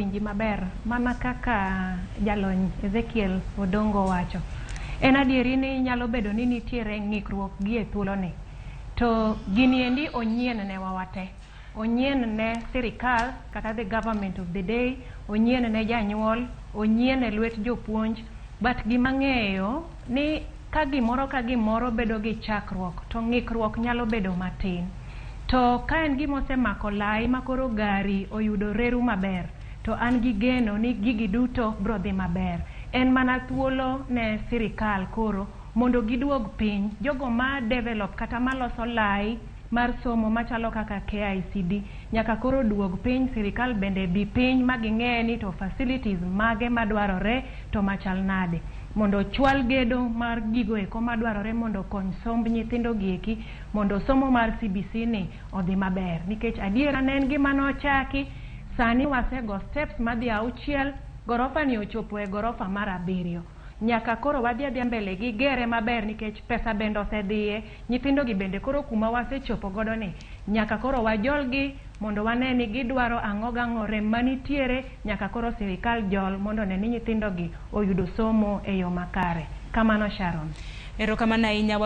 Asewinji maber mana kaka jalony Ezekiel Odongo wacho. En adieri ni nyalo bedo ni nitiere ng'ikruok gi e thuoloni. To gini endi onyien ne wa wate. Onyien ne sirikal kata the government of the day, onyien ne janyuol, onyien e lwet jopuonj. But gima ang'eyo ni ka gimoro ka gimoro bedo gi chakruok to ng'ikruok nyalo bedo matin. To ka en gima osemako lai ma koro gari oyudo reru maber, to an gi geno ni gigi duto biro dhi maber. En mana thuolo ne sirikal koro mondo giduog piny. Jogo ma develop kata maloso lai mar somo machalo kaka KICD nyaka koro duog piny, sirikal bende bi piny ma ging'e ni to facilities mage madwarore to machal nade. Mondo ochwal gedo mar gigo eko madwarore mondo okony somb nyithindo gi eki mondo somo mar CBC ni odhi maber. Nikech adiera ne en gima nochaki, sani wasego steps madhi auchiel, gorofa ni ochopo e gorofa mar abiriyo. Nyaka koro wadhi adhiya mbele gi gere maber nikech pesa bende osedhiye, nyithindo gi bende koro kuma wasechopo godo ni nyaka koro wajolgi mondo wane ni gidwaro ang'o gang'o, rem manitiere nyaka koro sirikal jol mondo one ni nyithindo gi oyudo somo e yo makare. Kamano Sharon. Erokamano ahinya.